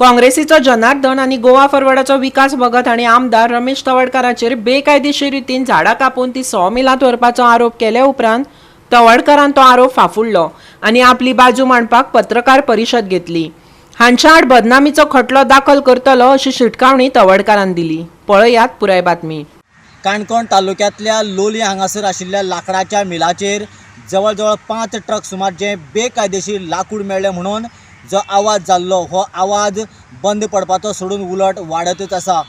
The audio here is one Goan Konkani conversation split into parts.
काँग्रेसीचो जनार्दन आनी गोवा फॉरवर्डाचो विकास भगत हांणी आमदार रमेश तवडकाराचेर बेकायदेशीर रितीन झाडां कापून ती सॉ मिलांत व्हरपाचो आरोप केले उपरांत तवडकारान तो आरोप फाफुडलो आनी आपली बाजू मांडपाक पत्रकार परिशद घेतली. हांच्या आड बदनामीचो खटलो दाखल करतलो अशी शिटकावणी तवडकारान दिली. पळयात पुराय बातमी. काणकोण तालुक्यांतल्या लोलयें हांगासर आशिल्ल्या लांकडाच्या मिलाचेर जवळ जवळ 5 ट्रक सुमार जे बेकायदेशीर लाकूड मेळ्ळें म्हणून जो आवाज जाल्लो हो आवाज बंद पडपाचो सोडून उलट वाडतच आसा.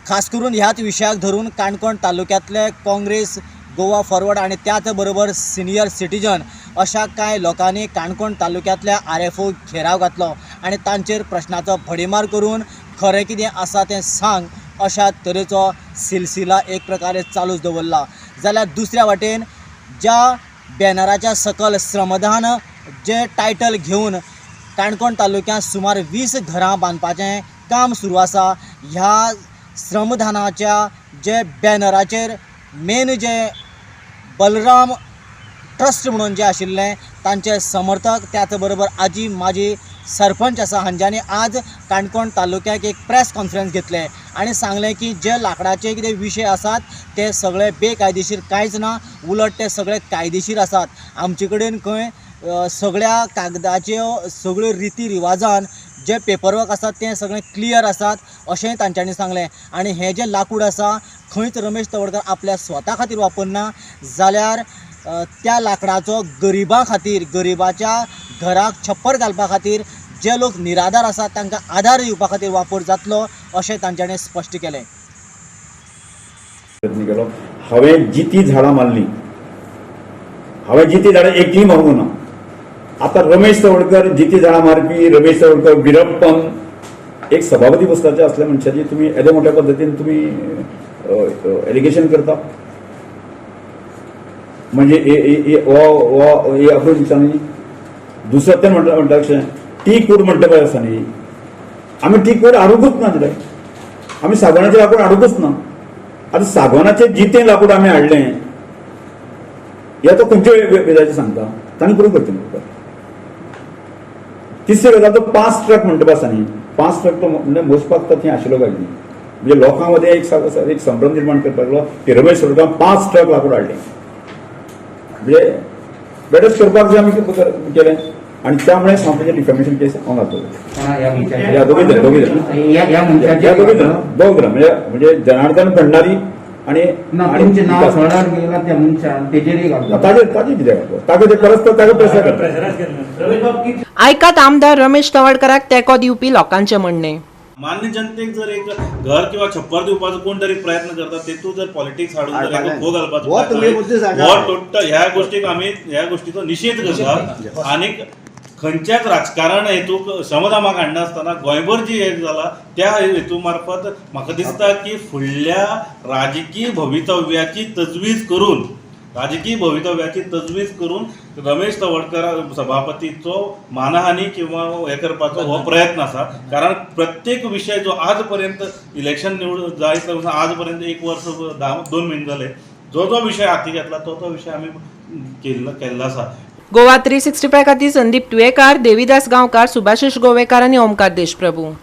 खास करून ह्याच विशयाक धरून काणकोण तालुक्यांतले काँग्रेस, गोवा फॉरवर्ड आनी त्याच बरोबर सिनियर सिटीजन अशा कांय लोकांनी काणकोण तालुक्यांतल्या RFO घेराव घातलो आनी तांचेर प्रश्नाचो भडीमार करून खरें कितें आसा तें सांग अशा तरेचो सिलसिला एक प्रकारे चालूच दवरला. जाल्यार दुसऱ्या वाटेन ज्या बॅनराच्या सकल श्रमदान जे टायटल घेवन काणकोण तालुक्यांत सुमार 20 घरां बांदपाचें काम सुरू आसा, ह्या श्रमदानाच्या जे बॅनराचेर मेन जे बलराम ट्रस्ट म्हणून जे आशिल्लें तांचे समर्थक त्याच बरोबर आजी माजी सरपंच आसा हांच्यांनी आज काणकोण तालुक्याक एक प्रेस कॉन्फरन्स घेतलें आनी सांगलें की जे लांकडाचे कितें विशय आसात ते सगळे बेकायदेशीर कांयच ना, उलट ते सगळे कायदेशीर आसात. आमचे कडेन खंय सगळ्या कागदाच्यो सगळ्यो रिती रिवाजान जे पेपरवर्क आसात ते सगळें क्लियर आसात अशेंय तांच्यांनी सांगलें. आनी हें जें लाकूड आसा खंयच रमेश तवडकर आपल्या स्वता खातीर वापरना, जाल्यार त्या लांकडाचो गरिबां खातीर, गरिबाच्या घराक छप्पर घालपा खातीर, जे लोक निराधार आसात तांकां आधार दिवपा खातीर वापर जातलो अशें तांच्यांनी स्पश्ट केलें. प्रयत्न केलो. हांवें जिती झाडां मारली, हांवें जिती झाडां एकूय मारूंक ना. आतां रमेश तवडकर जिती झाडां मारपी, रमेश तवडकर विरप्पन एक सभापती पदाचे असल्या मनशाची तुमी येदे मोठ्या पद्दतीन तुमी एलिगेशन करता म्हणजे हो हे अप्रूव दिसता न्ही. दुसरें तें म्हणटा म्हणटा कशें टीक वूड म्हणटा पळय आसा न्ही, आमी टीक वूड हाडुंकूच ना तितले, आमी सागवानाचें लाकूड हाडुंकूच ना. आतां सागवानाचें जितें लाकूड आमी हाडलें, हे तो खंयच्या वेदाचें सांगता तांणी प्रूव करचें म्हाका. तिसरी गजाल, तो 5 ट्रक म्हणटा आसा न्ही, 5 ट्रक तो म्हणजे मोजपाक तो थंय आशिल्लो काय न्ही, म्हणजे लोकां मदें एक संभ्रम निर्माण करपाक लागलो की रमेश तवडकार 5 ट्रक लाकूड हाडलें, म्हणजे बेटच करपाक जे आमी केलें आनी त्यामुळे हांव तेजेर डिफेमेशन केस हांव घालतलो. ह्या दोगूय जाण, दोगूय जाण. ह्या मनशाचेर ह्या दोगूय जाण, दोग जाण, म्हणजे म्हणजे जनार्दन भंडारी आनी ना आनी तुमचें नांव विकास. सळार गेला त्या मनशान तेजेरय घालता. ताजेर ताजेर कितें घालता, ताका ते परस्पर ताका प्रश्न करता. आयकात आमदार रमेश तवडकाराक तेंको दिवपी लोकांचें म्हणणें. मान्य जनतेक जर एक घर किंवा छप्पर दिवपाचो कोण तरी प्रयत्न करता, तेतूंत जर पॉलिटिक्स हाडून जर एक खो घालपाचो हो प्रयत्न तुमी मुद्दे सांगा. हो टोटल ह्या गोष्टीक आमी ह्या गोष्टीचो निशेध करता आनी खंयच्याच राजकारण हेतूक श्रमदामाक हाडनासतना गोंयभर जी हें जाला त्या हेतू मार्फत म्हाका दिसता की फुडल्या राजकीय भवितव्याची तजवीज करून, राजकीय भवितव्याची तजवीज करून रमेश तवडकर सभापतीचो मानहानी किंवा हे करपाचो हो प्रयत्न आसा. कारण प्रत्येक विशय जो आज पर्यंत इलेक्शन निवडून जायत सावन आज पर्यंत 1 वर्स 10-2 म्हयने जाले, जो जो विशय हाती घेतला तो तो विशय आमी केल्लो आसा. गोवा 365 खातीर संदीप तुयेकार, देवीदास गांवकार, सुभाषिश गोवेकार आनी ओमकार देशप्रभू.